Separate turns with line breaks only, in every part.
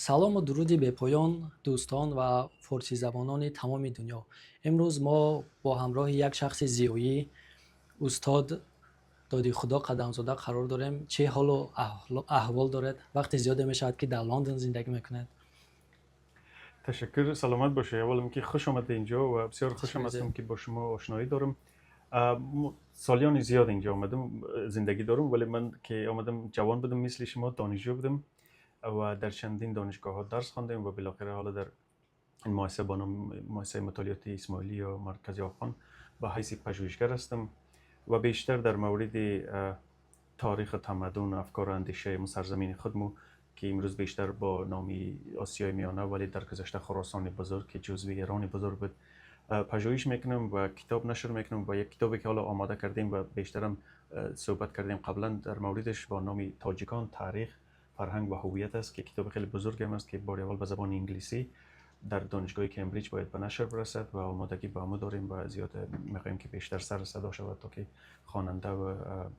Салому дуруди бепоён, дӯстон ва форсизабонони тамоми дунё. Имрӯз мо бо ҳамроҳи як шахси зиёӣ, устод Додихудо Қадамзода, қарор дорем. Чӣ ҳолу аҳвол доред? Вақти зиёде мешавад, ки дар Лондон зиндагӣ мекунед.
Ташаккур, саломат бошед. Аввалам ки хуш омадед инҷо ва бисёр хушам ҳастам, ки бо шумо ошноӣ дорам. Солиёни зиёд инҷо омадам, зиндагӣ дорам, вале ман ки омадам, ҷавон будам, мисли шумо донишҷӯ будам ва дар чандин донишгоҳҳо дарс хондем ва билохира ҳоло дар ин муассиса бо номи Муассисаи мутолиоти Исмоилӣ ё Маркази Оғохон ба ҳайси пажӯҳишгар ҳастам ва бештар дар мавриди таъриху тамаддун, афкору андешаи сарзамини худмо, ки имрӯз бештар бо номи Осиёи Миёна, вале дар гузашта Хуросони Бузург, ки ҷузви Эрони Бузург буд, пажӯҳиш мекунам ва китоб нашр мекунам. Ва як китобе ки ҳоло омода кардем ва бештарам суҳбат кардем қаблан дар мавридаш, бо номи «Тоҷикон: таърих, фарҳанг ва ҳувият» аст, ки китоби хеле бузургем аст, ки бори аввал ба забони инглисӣ дар донишгоҳи Кембриҷ бояд ба нашр бирасад ва омодагӣ ба мо дорем ва зиёд мехоҳем, ки бештар сар садо шавад, то ки хонанда ва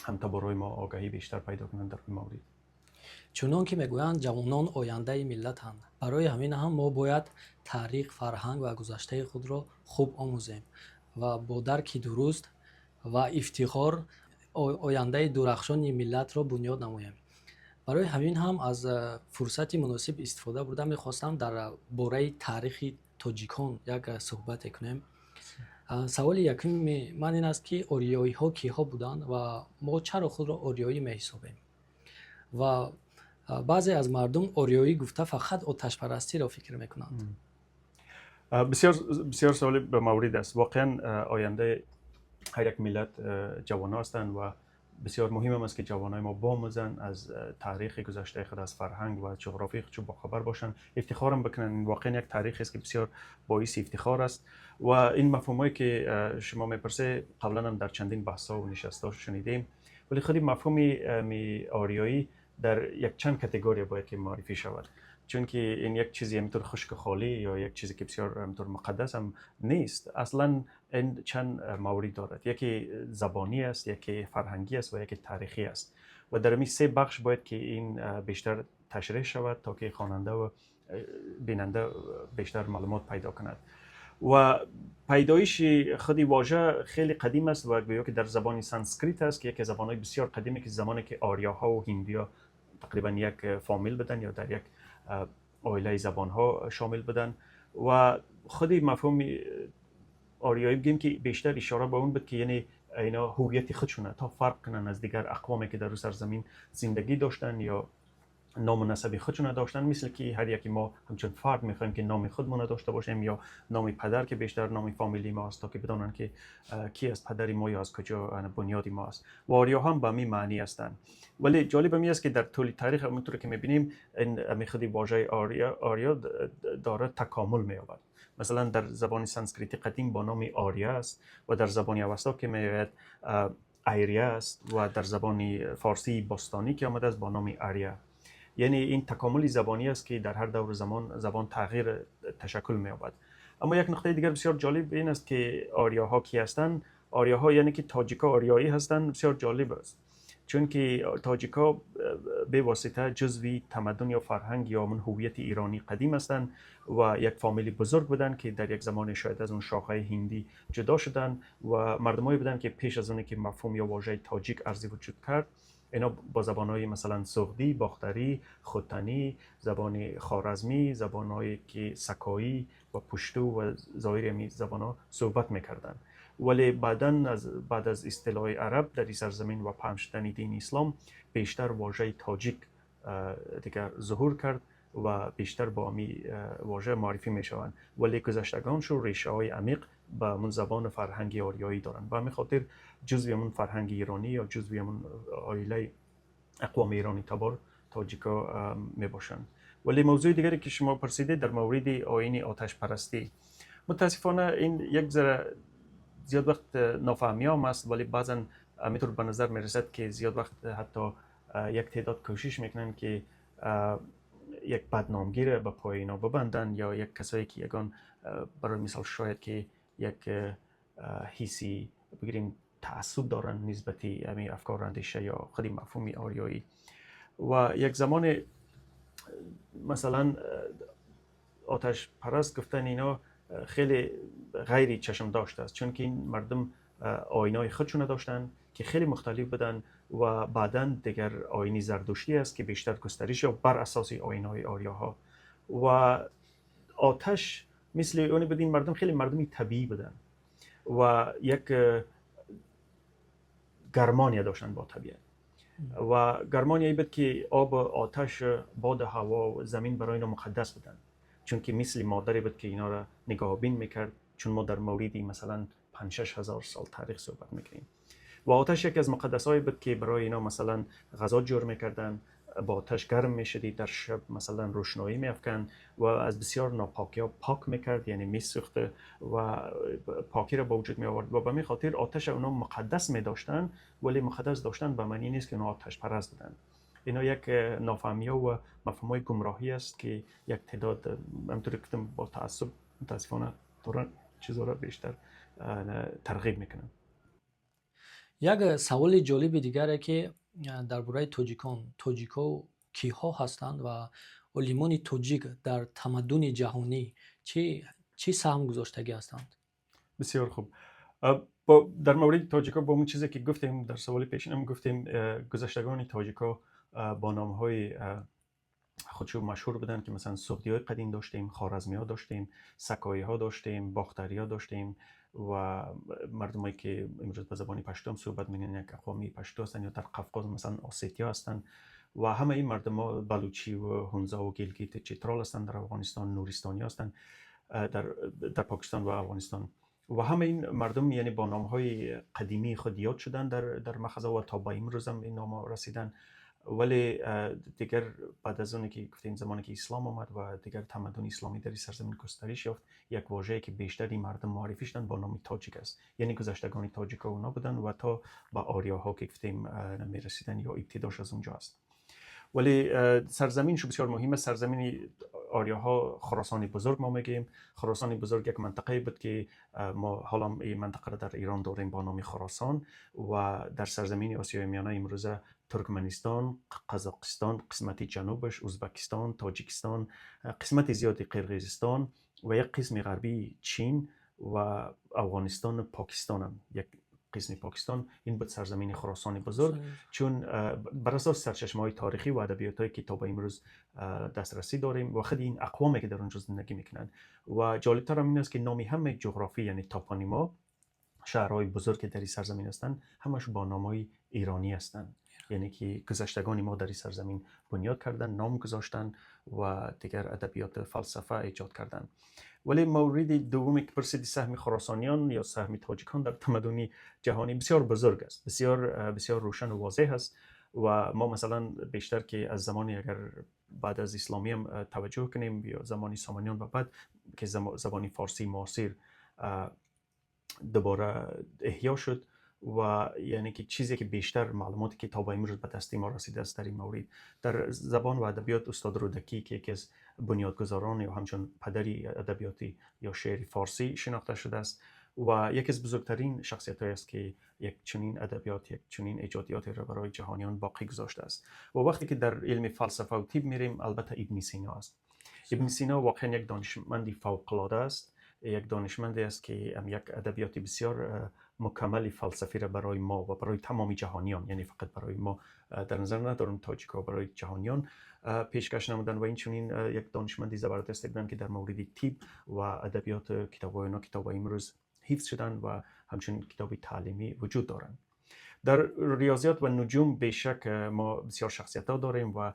ҳамтаборҳои мо огаҳӣ бештар пайдо кунанд дар ин маврид.
Чунон ки мегӯянд, ҷавонон ояндаи миллатанд. Барои ҳамин ҳам мо бояд таърих, фарҳанг ва гузаштаи худро хуб омӯзем ва бо дарки дуруст ва ифтихор ояндаи дурахшони миллатро бунёд намоем. Барои ҳамин ҳам аз фурсати муносиб истифода бурда, мехостам дар бораи таърихи тоҷикон як суҳбате кунем. Саволи якуми ман ин аст, ки ориёиҳо киҳо буданд ва мо чаро худро ориёӣ меҳисобем? Ва баъзе аз мардум ориёӣ гуфта фақат оташпарастиро фикр мекунанд.
Бисёр бисёр саволи ба маврид аст. Воқеан, ояндаи ҳар як миллат ҷавонҳо ҳастанд ва бисёр муҳимам аст, ки ҷавонои мо бомӯзанд аз таърихи гузаштаи худ, аз фарҳанг ва ҷуғрофии худ бохабар бошанд, ифтихорам бикунанд. Ин воқеан як таърихест, ки бисёр боиси ифтихор аст. Ва ин мафҳумҳое ки шумо мепурсед, қаблан ҳам дар чандин баҳсҳо ва нишастҳо шунидем, вале худи мафҳуми ориёӣ дар якчанд категория бояд ки муаррифӣ шавад, чунки ин як чизи ҳаминтур хушку холӣ ё як чизе ки бисёр ҳаминтур муқаддас ҳам нест. Аслан ин чанд маврид дорад: яке забонӣ аст, яке фарҳангӣ аст ва яке таърихӣ аст. Ва дар ҳамин се бахш бояд ки ин бештар ташреҳ шавад, то ки хонанда ва бинанда бештар маълумот пайдо кунад. Ва пайдоиши худи вожа хеле қадим аст ва гӯё ки дар забони санскрит аст, ки яке аз забонҳои бисёр қадиме, ки замоне ки ориёҳо ва ҳиндиё тақрибан як фомил буданд ё дар як оилаи забонҳо шомил буданд. Ва худи мафҳуми ориёӣ бигем, ки бештар ишора ба он буд, ки яъне ино ҳувияти худшона то фарқ кунанд аз дигар ақвоме, ки дар рӯ сарзамин зиндагӣ доштанд ё ному насаби худшона доштанд, мисли ки ҳар яки мо ҳамчун фард мехоҳем, ки номи худмона дошта бошем ё номи падар, ки бештар номи фамилии мо аст, то ки бидонанд, ки ки аз падари мо ё аз куҷо бунёди мо аст. Ва ориё ҳам ба ҳамин маънӣ ҳастанд. Вале ҷолиб ҳамин аст, ки дар тӯли таърих, ҳамонтуре ки мебинем, ин ҳамин худи вожаи ориё дорад такомул меёбад. Масалан, дар забони санскрити қадим бо номи Ория аст ва дар забони Авасто ки меояд, Айрия аст ва дар забони форсии бостонӣ ки омадааст, бо номи Ария. Яъне ин такомули забонӣ аст, ки дар ҳар давру замон забон тағйир ташаккул меёбад. Аммо як нуқтаи дигар бисёр ҷолиб ин аст, ки ориёҳо кӣ ҳастанд. Ориёҳо, яъне ки тоҷикҳо ориёӣ ҳастанд, бисёр ҷолиб аст, чунки тоҷикҳо бевосита ҷузви тамаддун ё фарҳанг ё ҳамон ҳувияти иронӣ қадим ҳастанд ва як фомили бузург буданд, ки дар як замоне шояд аз он шохаи ҳиндӣ ҷудо шуданд ва мардумое буданд, ки пеш аз оне ки мафҳум ё вожаи тоҷик арзи вуҷуд кард, ино бо забонҳои, масалан, суғдӣ, бохтарӣ, хутанӣ, забони хоразмӣ, забонҳое ки сакоӣ ва пушту ва зоири ҳамин забонҳо суҳбат мекарданд. Вале баъдан баъд аз истилои араб дар ин сарзамин ва паҳн шудани дини ислом, бештар вожаи тоҷик дигар зуҳур кард ва бештар бо ҳамин вожа муаррифӣ мешаванд. Вале гузаштагоншон решаҳои амиқ ба ҳамун забону фарҳанги ориёӣ доранд. Ба ҳамин хотир ҷузви ҳамун фарҳанги иронӣ ё ҷузви ҳамун оилаи ақвоми иронӣ табор тоҷико мебошанд. Вале мавзӯи дигаре ки шумо пурсидед дар мавриди оини оташпарастӣ, мутаассифона, ин як зара зиёд вақт нофаҳмиҳом аст, вале баъзан ҳаминтур ба назар мерасад, ки зиёд вақт ҳатто як теъдод кӯшиш мекунанд, ки як бадномгире ба пои ино бибанданд ё як касое ки ягон, барои мисол, шояд ки як ҳисси, бигирем, таассуб доранд нисбати ҳамин афкору андеша ё худи мафҳуми ориёӣ. Ва як замоне ман مثلا آتش پرست گفتن اینا خیلی غیر چشم داشته است، چون که این مردم آیینای خودشون داشتن که خیلی مختلف بودن و بعدا دیگر آیینی زردشتی است که بیشتر گسترش یا بر اساس آیینای آریاها. و آتش مثل اونی بود، این مردم خیلی مردمی طبیعی بودن و یک گرمانی داشتن با طبیعت و گرمانی بود که آب، آتش، باد، هوا و زمین برای اینا مقدس بودن، چون که مثل مادری بود که اینا را نگاهبین میکرد. چون ما در موردی مثلا 5 هزار سال تاریخ صحبت میکنیم و آتش یکی از مقدسایی بود که برای اینا مثلا غذا جور میکردن، با آتش گرم میشدی، در شب مثلا روشنایی میافکند و از بسیار ناپاکی ها پاک میکرد، یعنی میسوخت و پاکی را به وجود می آورد. و به می خاطر آتش اونا مقدس می داشتن، ولی مقدس داشتن به معنی نیست که اونا آتش پرست بودن. اینا یک نافهمی ها و مفهوم های گمراهی است که یک تعداد همطور که با تعصب متاسفانه دارن چیزا را بیشتر ترغیب میکنن.
Як саволи ҷолиби дигаре, ки дар бораи тоҷикон: тоҷикҳо киҳо ҳастанд ва олимони тоҷик дар тамаддуни ҷаҳонӣ чӣ саҳм гузоштагӣ ҳастанд?
Бисёр хуб. Дар мавриди тоҷикҳо, бо он чизе ки гуфтем, дар саволи пешинам гуфтем, гузаштагони тоҷикҳо бо номҳои худшо машҳур буданд, ки масалан суғдиҳои қадим доштем, хоразмиҳо доштем, сакоиҳо доштем, бохтариҳо доштем ва мардумое ки имрӯз ба забони пашту ҳам суҳбат мекунанд, як ақвоми пашту ҳастанд, ё дар Қафқоз масалан осетиҳо ҳастанд ва ҳама ин мардумҳо балучӣ ва ҳунза ва гилгит, читрол ҳастанд дар Афғонистон, нуристониҳо ҳастанд дар Покистон ва Афғонистон. Ва ҳама ин мардум яъне бо номҳои қадимии худ ёд шуданд дар махза ва то ба имрӯз ҳам ин номҳо расиданд. Вале дигар баъд аз оне ки гуфтем, замоне ки ислом омад ва дигар тамаддуни исломӣ дар ин сарзамин густариш ёфт, як вожае ки бештари мардум муаррифӣ шуданд, бо номи тоҷик аст. Яъне гузаштагони тоҷикҳо اونا буданд ва то ба ориёҳо ки гуфтем мерасиданд ё ибтидош аз унҷо аст. Вале сарзаминш бисёр муҳим аст. Сарзамини ориёҳо Хуросони Бузург мо мегӯем. Хуросони Бузург як минтақае буд, ки мо ҳоло ин минтақаро дар Ирон дорем бо номи Хуросон ва дар сарзамини Осиёи Миёна имрӯза Туркманистон, Қазоқистон қисмати ҷанубаш, Узбекистон, Тоҷикистон, қисмати зиёди Қирғизистон ва як қисми ғарбии Чин ва Афғонистону Покистонам, як қисми Покистон, ин буд сарзамини Хуросони Бузург. Чун бар асоси сарчашмаҳои таърихӣ ва адабиётҳое ки то ба имрӯз дастрасӣ дорем ва худи ин ақвоме ки дар онҷо зиндагӣ мекунанд. Ва ҷолибтарам ин аст, ки номи ҳамаи ҷуғрофӣ, яъне топонима, шаҳрҳои бузург ки дар ин сарзамин ҳастанд, ҳамаш бо номҳои эронӣ ҳастанд, яъне ки гузаштагони мо дар ин сарзамин бунёд карданд, ном гузоштанд ва дигар адабиёт, фалсафа эҷод карданд. Вале мавриди дуввуме ки пурсиди, саҳми хуросониён ё саҳми тоҷикон дар тамаддуни ҷаҳонӣ бисёр бузург аст, бисёр бисёр рӯшану возеҳ аст. Ва мо масалан бештар ки аз замони агар баъд аз исломиам таваҷҷӯҳ кунем ё замони сомониён ва баъд ки забони форсии муосир дубора эҳё шуд ва яъне ки чизе ки бештар маълумоте ки то ба имрӯз ба дасти мо расидааст дар ин маврид, дар забон ва адабиёт устод Рӯдакӣ, ки яке аз бунёдгузорон ё ҳамчун падари адабиёти ё шеъри форсӣ шинохта шудааст ва яке аз бузургтарин шахсиятҳое аст, ки як чунин адабиёт, як чунин эҷодиётеро барои ҷаҳониён боқӣ гузоштааст. Ва вақте ки дар илми фалсафа ва тиб мерем, албатта Ибни Сино аст. Ибни Сино воқеан як донишманди фавқулода аст, як донишманде аст, ки як адабиёти бисёр мукаммали фалсафиро барои мо ва барои тамоми ҷаҳониён, яъне фақат барои мо дар назар надорам тоҷикҳо, барои ҷаҳониён пешкаш намуданд. Ва инчунин як донишманди забардасте буданд, ки дар мавриди тиб ва адабиёт китобҳои онҳо китобҳои имрӯз ҳифз шуданд ва ҳамчунин китоби таълимӣ вуҷуд доранд. Дар риёзиёт ва нуҷум бешак мо бисёр шахсиятҳо дорем ва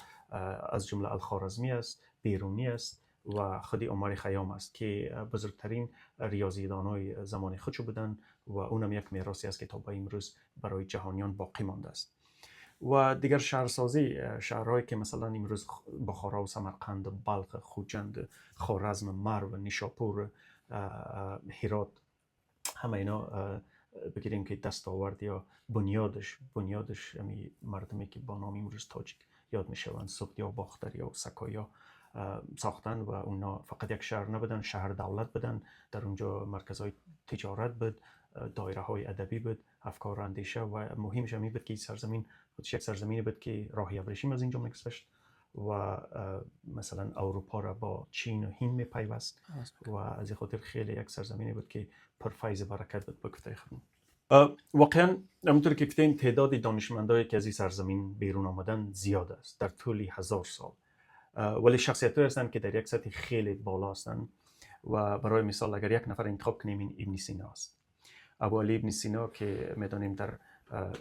аз ҷумла Алхоразмӣ аст, Берунӣ аст ва худи Умари Хайём аст, ки бузургтарин риёзидонҳои замони худшо буданд ва унам як меросе аст, ки то ба имрӯз барои ҷаҳониён боқӣ мондааст. Ва дигар шаҳрсозӣ, шаҳрҳое ки масалан имрӯз Бухоро, Самарқанд, Балх, Хуҷанд, Хоразм, Марв, Нишопур, Ҳирот, ҳама ино бигирем, ки дастовард ё бунёдаш ҳами мардуме ки бо номи имрӯз тоҷик ёд мешаванд, суғдиё, бохтариё, сакоиё сохтанд. Ва онҳо фақат як шаҳр набуданд, шаҳр давлат буданд. Дар онҷо марказҳои тиҷорат буд, доираҳои адабӣ буд, афкору андеша. Ва муҳимаш ҳам ин буд, ки сарзамин худаш як сарзамине буд, ки роҳи абрешим аз инҷо мегузашт. و مثلا اروپا را با چین و هند میپیوست و از این خاطر خیلی یک سرزمینی بود که پرفیض برکت بود به گفته خودم. واقعا همونطور که گفتین، تعداد دانشمندایی که از این سرزمین بیرون آمدن زیاد است در طول 1000 سال، ولی شخصیت هستند که در یک سطح خیلی بالا هستند و برای مثال اگر یک نفر انتخاب کنیم، این ابن سینا است. ابو علی ابن سینا که میدانیم در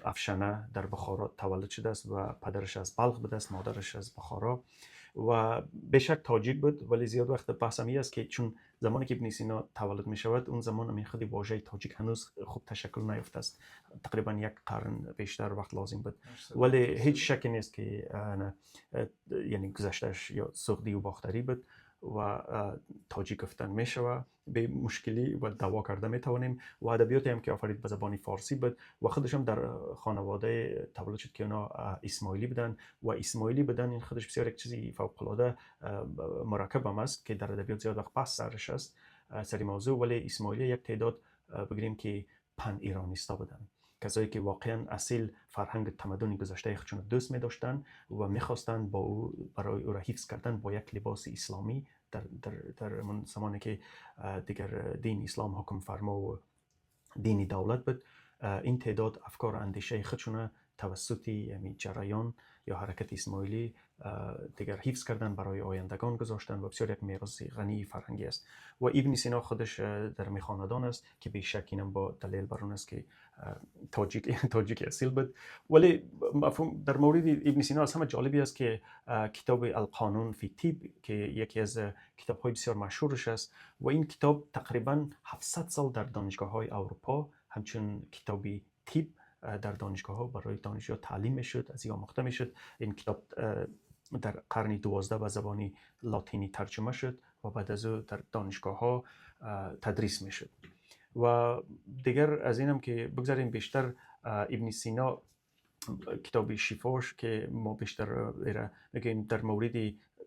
افشنه در بخارا تولد شده است و پدرش از بلخ بوده است، مادرش از بخارا و بیشک تاجیک بود. ولی زیاد وقت بحث همی است که چون زمانی که ابن سینا تولد می شود، اون زمان همین خود واژه تاجیک هنوز خوب تشکل نیافته است. تقریبا یک قرن بیشتر وقت لازم بود، ولی هیچ شکی نیست که یعنی گذشتهش یا سغدی و باختری بود و تاجیک گفتن میشوه به مشکلی و دعوا کرده میتوانیم. و ادبیاتی هم که آفرید به زبان فارسی بود و خودش هم در خانواده تولد شد که اونا اسماعیلی بودن و اسماعیلی بودن، این خودش بسیار یک چیزی فوق العاده مرکب هم است که در ادبیات زیاد وقت بحث سرش است، سر موضوع. ولی اسماعیلی یک تعداد بگیریم که پن ایرانیستا بودن، کسایی که واقعا اصیل فرهنگ تمدن گذشته خودشون دوست می داشتن و میخواستن با او برای او را حفظ کردن با یک لباس اسلامی در زمانی که دیگر دین اسلام حکم فرما و دین دولت بود، این تعداد افکار و اندیشه خودشون توسط یعنی جریان یا حرکت اسماعیلی دیگر حفظ کردن، برای آیندگان گذاشتن و بسیار یک میراث غنی فرهنگی است. و ابن سینا خودش در می خاندان است که بی شک اینم با دلیل بر اون است که تاجیک اصیل بود. ولی مفهوم در مورد ابن سینا از همه جالبی است که کتاب القانون فی الطب که یکی از کتاب های بسیار مشهورش است و این کتاب تقریبا 700 سال در دانشگاه های اروپا همچون کتابی طب در دانشگاه ها برای دانشجو تعلیم میشد، از این آموخته میشد. این کتاب در قرن 12 به زبان لاتینی ترجمه شد و بعد از او در دانشگاه ها تدریس میشد. و دیگر از اینم که بگذاریم، بیشتر ابن سینا کتاب شفاش که ما بیشتر میگیم در مورد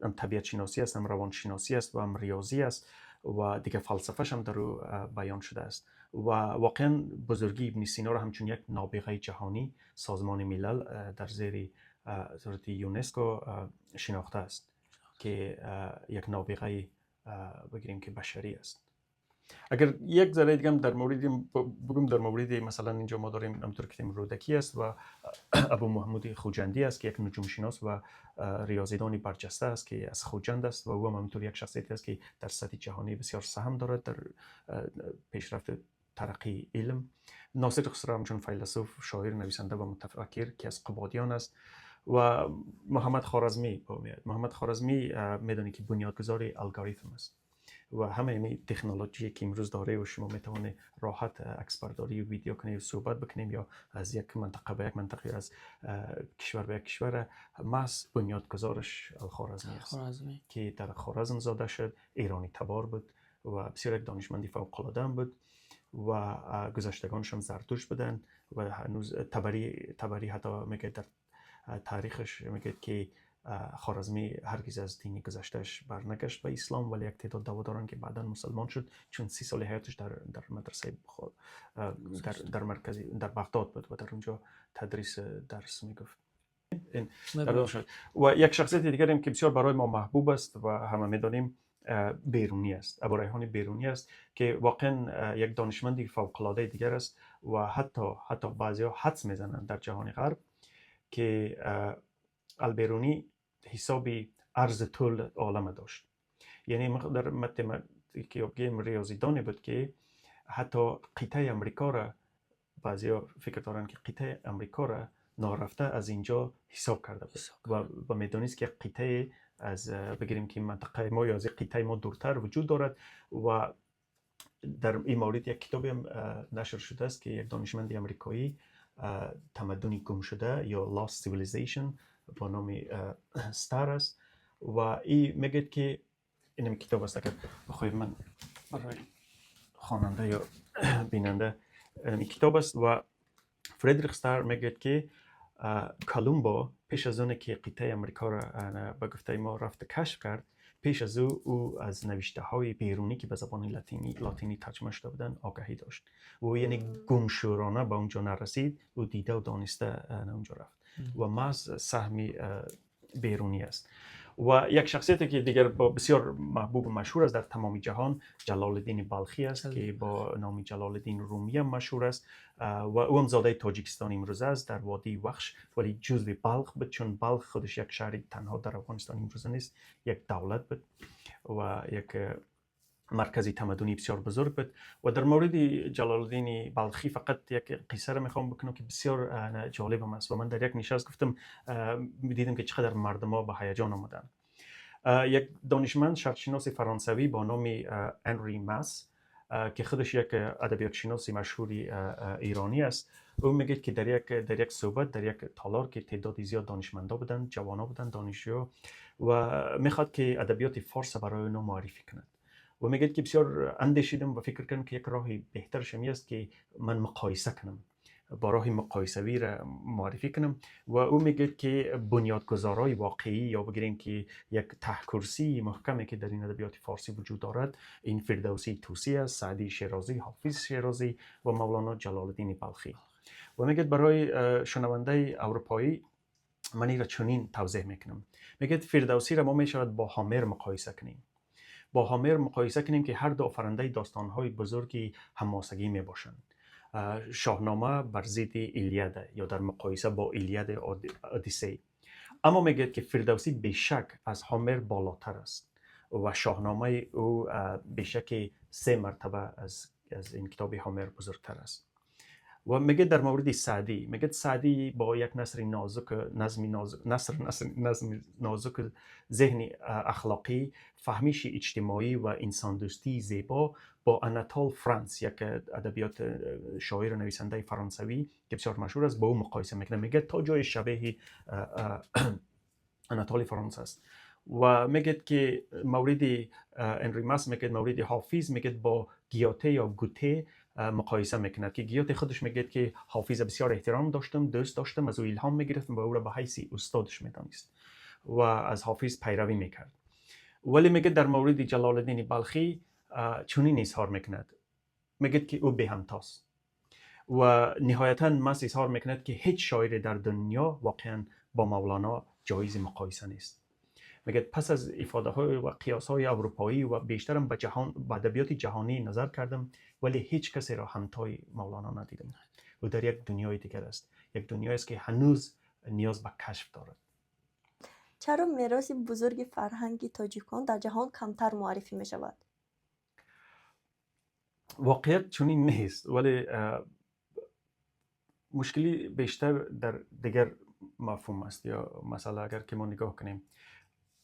هم طبیعت شناسی است، هم روان شناسی است و هم ریاضی است و دیگر فلسفهش هم در او بیان شده است. و واقعا بزرگی ابن سینا را همچون یک نابغه جهانی سازمان ملل در زیر صورت یونسکو شناخته است که یک نابغه بگیریم که بشری است. اگر یک ذره دیگه در مورد بگم، در مورد مثلا اینجا ما داریم همطور که رودکی است و ابو محمود خوجندی است که یک نجوم شناس و ریاضیدان برجسته است که از خوجند است و او هم همطور یک شخصیتی است که در سطح جهانی بسیار سهم دارد در پیشرفت ترقی علم. ناصر خسرو همچون فیلسوف، شاعر، نویسنده و متفکر که از قبادیان است و محمد خوارزمی. محمد خوارزمی میدونی که بنیادگذار الگوریتم است و همه این تکنولوژی که امروز داره و شما میتونید راحت عکس برداری و ویدیو کنید و صحبت بکنیم یا از یک منطقه به یک منطقه، از کشور به یک کشور، محض بنیادگذارش الخوارزمی است که در خوارزم زاده شد، ایرانی تبار بود و بسیار یک دانشمندی فوق العاده بود و گذشتگانش هم زرتشت بودن. و هنوز طبری حتی میگه، در تاریخش میگه که خوارزمی هرگز از دین گذشتهش برنگشت به اسلام، ولی یک تعداد دعوا دارن که بعدا مسلمان شد، چون 30 سال حیاتش در مدرسه در مرکزی در بغداد بود و در اونجا تدریس درس میگفت. و یک شخصیت دیگر هم که بسیار برای ما محبوب است و همه میدانیم، بیرونی است، ابو ریحان بیرونی است که واقعا یک دانشمندی فوق العاده دیگر است و حتی بعضی ها حدس میزنند در جهان غرب که البیرونی حساب عرض طول عالم داشت. یعنی در که بگیم ریاضیدانی بود که حتی قطعه امریکا را، بعضی فکر دارن که قطعه امریکا را نارفته از اینجا حساب کرده بود و میدونست که قطعه از بگیریم که منطقه ما یا از قطعه ما دورتر وجود دارد. و در این مورد یک کتابی هم نشر شده است که یک دانشمند امریکایی، تمدنی گم شده یا Lost Civilization با نام ستار است و این میگه که این کتاب است. اگر بخوایم من برای خواننده یا بیننده، این کتاب است و فردریک ستار میگه که کولومبو پیش از اون که قطعه امریکا را به گفته ما رفت کشف کرد، پیش از او، او از نوشته های بیرونی که به زبان لاتینی ترجمه شده بودن آگاهی داشت و یعنی گمشورانه به اونجا نرسید و دیده و دانسته اونجا رفت و محض سهمی بیرونی است. و یک شخصیتی که دیگر بسیار محبوب و مشهور است در تمام جهان، جلال الدین بلخی است که با نام جلال الدین رومی هم مشهور است و او هم زاده تاجیکستان امروزه است در وادی وخش، ولی جزو بلخ بود، چون بلخ خودش یک شهر تنها در افغانستان امروزه نیست، یک دولت بود و یک مرکزی تمدنی بسیار بزرگ بود. و در مورد جلال الدین بلخی فقط یک قصه را میخوام بکنم که بسیار جالب است و من در یک نشست گفتم، دیدم که چقدر مردم ها به هیجان آمدن. یک دانشمند شرقشناس فرانسوی با نام انری ماس که خودش یک ادبیات شناس مشهوری ایرانی است، او میگه که در یک صحبت در یک تالار که تعداد زیاد دانشمندا بودن، جوانا بودن، دانشجو، و میخواد که ادبیات فارس برای اونا معرفی کند و میگه که بسیار اندیشیدم و فکر کردم که یک راه بهترش است که من مقایسه کنم، با راه مقایسوی را معرفی کنم. و او میگه که بنیادگذارای واقعی یا بگیریم که یک ته محکمی که در این ادبیات فارسی وجود دارد، این فردوسی توسی است، سعدی شیرازی، حافظ شیرازی و مولانا جلال الدین بلخی. و میگه برای شنونده اروپایی من این را چنین توضیح میکنم. میگه فردوسی را ما میشود با هامر مقایسه کنیم، با هامر مقایسه کنیم که هر دو آفرنده داستانهای بزرگی حماسگی می باشند، شاهنامه بر ضد ایلیاد یا در مقایسه با ایلیاد اودیسه. اما میگه که فردوسی بیشک از هامر بالاتر است و شاهنامه او بیشک 3 مرتبه از این کتاب هامر بزرگتر است. و میگه در مورد سعدی، میگه سعدی با یک نثر نازک، نظم نازک، نثر نظم نازک، ذهن اخلاقی، فهمیش اجتماعی و انسان دوستی زیبا با اناتول فرانس، یک ادبیات شاعر و نویسنده فرانسوی که بسیار مشهور است، با او مقایسه میکنه. میگه تا جای شبیه اناتول فرانس است. و میگه که مورد انری ماس، میگه مورد حافظ، میگه با گیوته یا گوته مقایسه میکند که گیوته خودش میگه که حافظ بسیار احترام داشتم، دوست داشتم، از او الهام میگرفتم و او را به حیث استادش میدانست و از حافظ پیروی میکرد. ولی میگه در مورد جلال الدین بلخی چنین اظهار میکند، میگه که او به همتاست. و نهایتا ماس اظهار میکند که هیچ شاعر در دنیا واقعا با مولانا جایز مقایسه نیست. میگه پس از افاده های و قیاس های اروپایی و بیشترم به جهان، به ادبیات جهانی نظر کردم، ولی هیچ کسی را همتای مولانا ندیدم. او در یک دنیای دیگر است، یک دنیای است که هنوز نیاز به کشف دارد.
چرا мероси бузурги фарҳанги тоҷикон дар ҷаҳон камтар муаррифӣ мешавад?
واقعیت چنین نیست، ولی مشکلی بیشتر در دیگر مفهوم است یا مسئله. اگر که ما نگاه کنیم،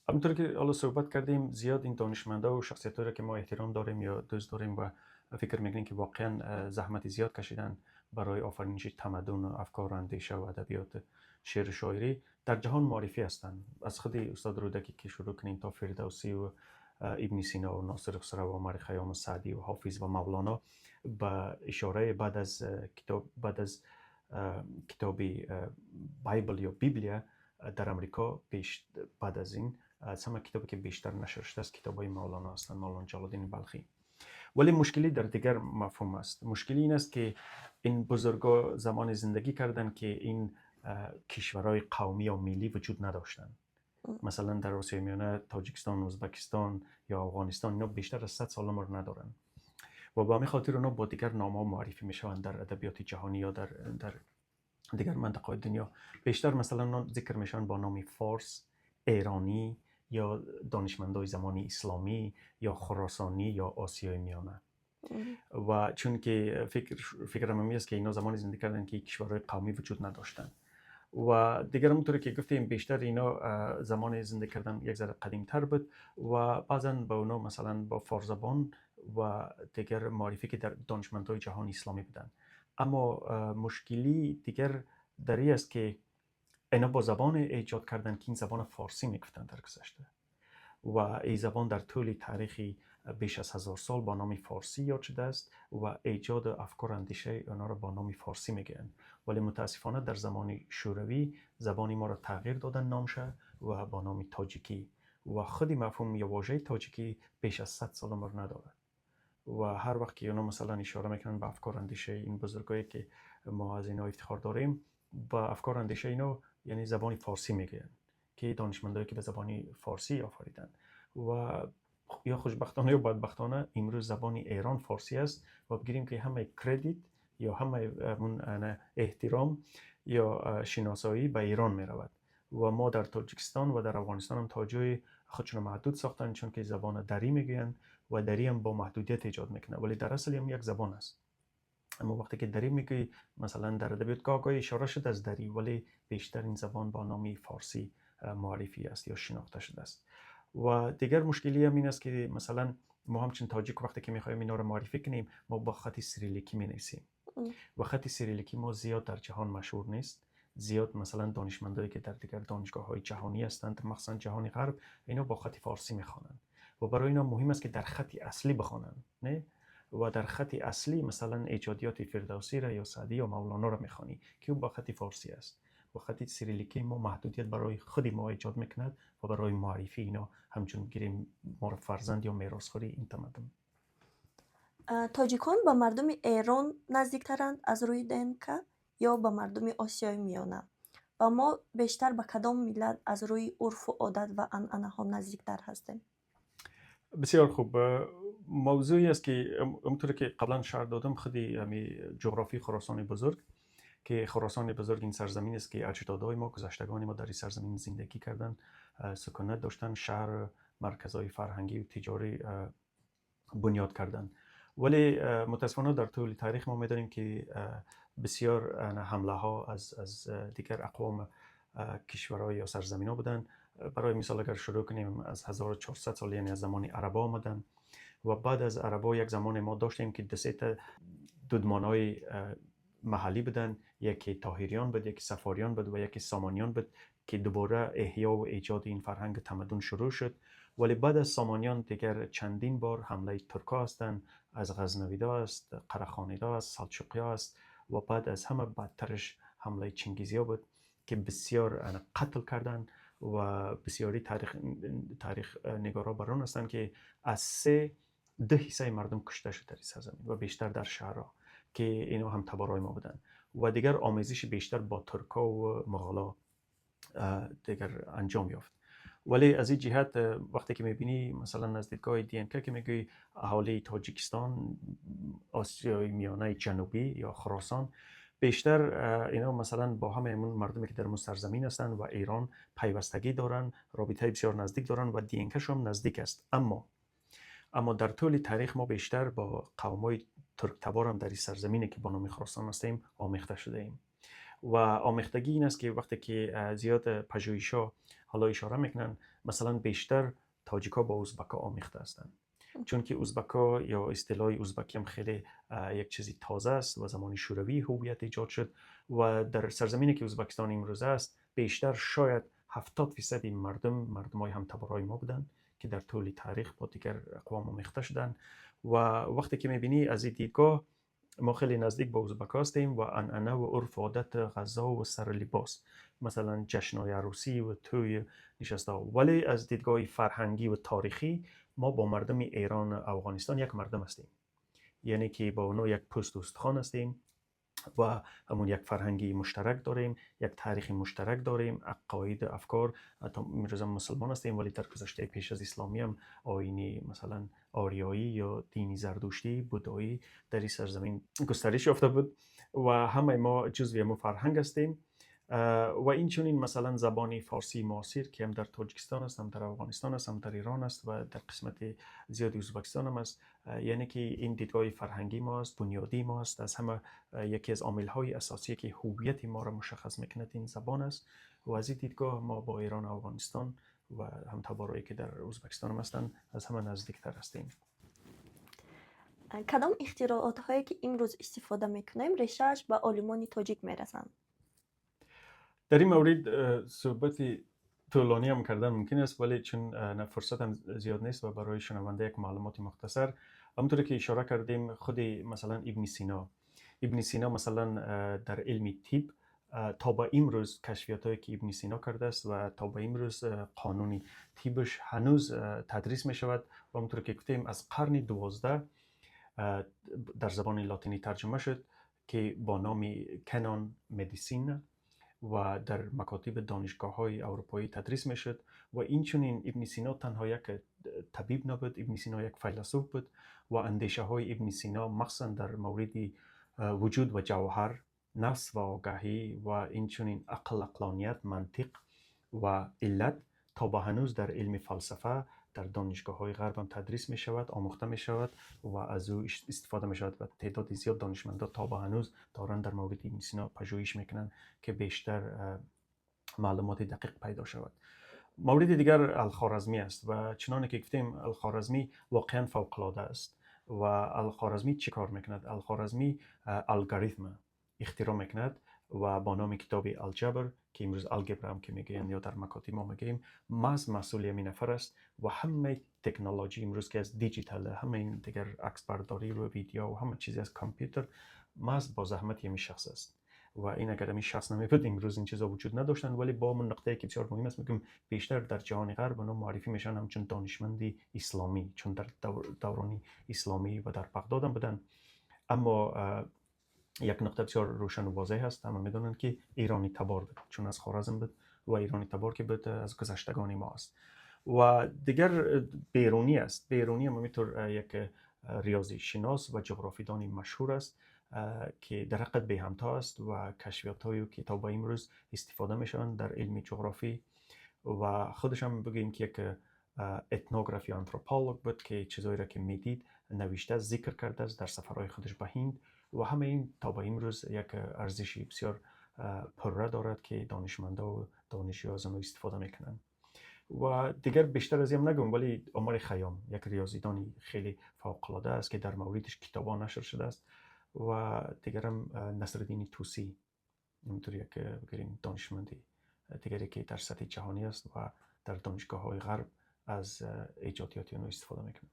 همونطور که حالا صحبت کردیم، زیاد این دانشمندا و شخصیت که ما احترام داریم یا دوست داریم و فکر میکنیم که واقعا زحمت زیاد کشیدن برای آفرینش تمدن و افکار و اندیشه و ادبیات، شعر و شاعری، در جهان معرفی هستند. از خود استاد رودکی که شروع کنیم تا فردوسی و ابن سینا و ناصر خسرو و عمر خیام و سعدی و حافظ و مولانا، به اشاره بعد از کتاب Bible یا بیبلیا در امریکا، بعد از این از همه کتابی که بیشتر نشر شده است کتاب های مولانا هستند، مولانا جلال الدین بلخی. ولی مشکلی در دیگر مفهوم است. مشکلی این است که این بزرگا زمان زندگی کردن که این کشورهای قومی یا ملی وجود نداشتند. مثلا در آسیای میانه، تاجیکستان، ازبکستان یا افغانستان، اینا بیشتر از 100 سال عمر ندارن و به همین خاطر اونا با دیگر نام ها معرفی میشوند. در ادبیات جهانی یا در دیگر منطقه دنیا بیشتر مثلا ذکر میشن با نام فارس، ایرانی یا دانشمندای زمانی اسلامی یا خراسانی یا آسیای میانه. و چون که فکرم همی است که اینا زمان زندگی کردن که کشورهای قومی وجود نداشتن و دیگر همونطوری که گفتیم بیشتر اینا زمان زندگی کردن یک ذره قدیمتر بود و بعضا با اونا مثلا با فارزبان و دیگر معرفی که در دانشمندهای جهان اسلامی بودن. اما مشکلی دیگر در این است که اینا با زبان ایجاد کردن که این زبان فارسی میگفتن در گذشته و این زبان در طول تاریخی بیش از 1000 سال با نام فارسی یاد شده است و ایجاد افکار اندیشه اونا را با نام فارسی میگن. ولی متاسفانه در زمان شوروی زبان ما را تغییر دادن نامشه و با نام تاجیکی و خود مفهوم یا واژه تاجیکی بیش از 100 سال عمر ندارد. و هر وقت که اونا مثلا اشاره میکنن به افکار اندیشه این بزرگایی که ما از اینا افتخار داریم، با افکار اندیشه اینا یعنی زبان فارسی میگن. که دانشمندایی که به زبان فارسی آفریدند و یا خوشبختانه یا بدبختانه امروز زبان ایران فارسی است و بگیریم که همه credit یا همه احترام یا شناسایی به ایران می رود و ما در تاجیکستان و در افغانستان هم تا جای خودشون محدود ساختن، چون که زبان دری میگویند و دری هم با محدودیت ایجاد میکنه، ولی در اصل هم یک زبان است. اما وقتی که دری میگویی، مثلا در ادبیات گاه اشاره شد از دری، ولی بیشتر این زبان با نام فارسی معرفی است یا شناخته شده است. و دیگر مشکلی هم این است که مثلا ما همچون تاجیک وقتی که میخوایم اینا رو معرفی کنیم، ما با خط سیریلیکی می نویسیم و خط سیریلیکی ما زیاد در جهان مشهور نیست. زیاد مثلا دانشمندایی که در دیگر دانشگاه های جهانی هستند، مخصوصا جهان غرب، اینا با خط فارسی میخوانند و برای اینا مهم است که در خط اصلی بخوانند، نه؟ و در خط اصلی مثلا ایجادیات فردوسی را یا سعدی یا مولانا را میخوانی که او با خط فارسی است و خط سیریلیکی ما محدودیت برای خود ما ایجاد میکند و برای معرفی اینا همچون گیریم ما را فرزند یا میراثخوری این تمدن.
Тоҷикон ба мардуми Эрон наздиктаранд аз рӯи ДНК ё ба мардуми Осиёи Миёна? Ва мо бештар ба кадом миллат аз рӯи урфу одат ва анъанаҳо наздиктар ҳастем?
بسیار خوب، موضوعی است که همونطور که قبلا شرح دادم، خودی همی جغرافی خراسان بزرگ، که خراسان بزرگ این سرزمین است که اجدادهای ما، گذشتگان ما در این سرزمین زندگی کردن، سکونت داشتن، شهر، مرکزهای فرهنگی و تجاری بنیاد کردن. ولی متاسفانه در طول تاریخ ما میدانیم که بسیار حمله ها از دیگر اقوام، کشورهای یا سرزمین ها بودن. برای مثال اگر شروع کنیم از 1400 سال، یعنی از زمان عربا آمدن و بعد از عربا یک زمان ما داشتیم که دو سه تا دودمان های محلی بودن. یکی طاهریان بود، یکی صفاریان بود و یکی سامانیان بود که دوباره احیا و ایجاد این فرهنگ تمدن شروع شد. ولی بعد از سامانیان دیگر چندین بار حمله ترکا هستند، از غزنویدا است، قرخانیدا است، سلجوقیا است و بعد از همه بدترش حمله چنگیزیا بود که بسیار قتل کردن و بسیاری تاریخ نگارا بر آن هستند که از سه ده حصه مردم کشته شد در این سرزمین و بیشتر در شهرها که اینا هم تبارای ما بودن و دیگر آمیزش بیشتر با ترکا و مغولا دیگر انجام یافت. ولی از این جهت وقتی که میبینی مثلا از دیدگاه DNK که میگوی اهالی تاجیکستان، آسیای میانه جنوبی یا خراسان، بیشتر اینا مثلا با همه همون مردمی که در مو سرزمین هستند و ایران پیوستگی دارن، رابطه بسیار نزدیک دارن و DNK هم نزدیک است. اما در طول تاریخ ما بیشتر با قومای ترک تبار هم در این سرزمینی که با نام خراسان هستیم آمیخته شده ایم و آمیختگی این است که وقتی که زیاد پژوهش‌ها حالا اشاره میکنن، مثلا بیشتر تاجیکا با ازبکا آمیخته هستند، چون که ازبکا یا اصطلاح ازبکی هم خیلی یک چیزی تازه است و زمان شوروی هویت ایجاد شد و در سرزمینی که ازبکستان امروز است بیشتر شاید 70% مردم مردم های هم تبارای ما بودند که در طول تاریخ با دیگر اقوام آمیخته شدند. و وقتی که میبینی از این دیدگاه ما خیلی نزدیک با ازبک هستیم و عنعنه و عرف و عادت، غذا و سر لباس، مثلا جشنهای عروسی و توی نشسته. ولی از دیدگاه فرهنگی و تاریخی ما با مردم ایران و افغانستان یک مردم هستیم، یعنی که با اونا یک پوست و استخوان هستیم و همون یک فرهنگی مشترک داریم، یک تاریخ مشترک داریم، عقاید، افکار. حتی امروز هم مسلمان هستیم ولی در گذشته پیش از اسلامی هم آیینی مثلا آریایی یا دینی زردشتی، بودایی در این سرزمین گسترش یافته بود و همه ما جزوی ما فرهنگ هستیم. و این چنین مثلا زبان فارسی معاصر که هم در تاجیکستان است، هم در افغانستان است، هم در ایران است و در قسمت زیاد ازبکستان هم است، یعنی که این دیدگاه فرهنگی ما است، بنیادی ما است. از همه یکی از عامل های اساسی که هویت ما را مشخص میکند این زبان است و از این دیدگاه ما با ایران و افغانستان و هم تبارایی که در ازبکستان هم هستند از همه نزدیکتر هستیم.
Кадом ихтироотҳое ки имрӯз истифода мекунем, решааш ба олимони тоҷик мерасанд?
در این مورد صحبت طولانی هم کردن ممکن است، ولی چون نه فرصت هم زیاد نیست و برای شنونده یک معلومات مختصر، همونطور که اشاره کردیم خود مثلا ابن سینا، ابن سینا مثلا در علم طب تا به امروز کشفیات هایی که ابن سینا کرده است و تا به امروز قانون طبش هنوز تدریس می شود و همونطور که گفتیم از قرن 12 در زبان لاتینی ترجمه شد که با نام Canon Medicina. و در مکاتب دانشگاه های اروپایی تدریس میشد. و اینچنین ابن سینا تنها یک طبیب نبود، ابن سینا یک فیلسوف بود و اندیشه های ابن سینا مخصوصا در مورد وجود و جوهر، نفس و آگاهی و اینچنین عقل، عقلانیت، منطق و علت تا به هنوز در علم فلسفه در دانشگاه های غرب هم تدریس می شود، آموخته می شود و از او استفاده می شود و تعداد زیاد دانشمندان تا به هنوز دارن در مورد ابن سینا پژوهش میکنن که بیشتر معلومات دقیق پیدا شود. مورد دیگر الخوارزمی است و چنانه که گفتیم الخوارزمی واقعا فوق العاده است. و الخوارزمی چی کار میکند؟ الخوارزمی الگوریتم اختراع میکند و با نام کتاب الجبر که امروز algebra هم که میگویند یا در مکاتب ما میگوییم، محض محصول همین نفر است و همه تکنولوژی امروز که از دیجیتال، همه این دیگر عکس برداری و ویدیو و همه چیزی از کامپیوتر، محض با زحمت همین شخص است و این اگر همین شخص نمیبود، امروز این چیزا وجود نداشتن. ولی با من نقطه که بسیار مهم است، میگم بیشتر در جهان غرب اونا معرفی میشن همچون دانشمندی اسلامی، چون در دوران اسلامی و در بغداد هم بودن. اما یک نقطه بسیار روشن و واضح است، همه میدونن که ایرانی تبار بود، چون از خوارزم بود و ایرانی تبار که بود از گذشتگان ما است. و دیگر بیرونی است. بیرونی هم همینطور یک ریاضی شناس و جغرافیدان مشهور است که در حقیقت بی همتا است و کشفیات های که تا به امروز استفاده میشوند در علم جغرافی. و خودش هم بگیم که یک ethnograph یا anthropolog بود که چیزایی را که میدید نوشته، ذکر کرده است در سفرهای خودش به هند و همه این تا به امروز یک ارزشی بسیار پره دارد که دانشمندا و دانشجو از اون استفاده میکنن. و دیگر بیشتر از این نگم، ولی عمر خیام یک ریاضیدانی خیلی فوق العاده است که در موردش کتابا نشر شده است. و دیگرم نصرالدین طوسی، اینطور یک بگیریم دانشمندی دیگری که در سطح جهانی است و در دانشگاه های غرب از ایجادیات اونو استفاده میکنه.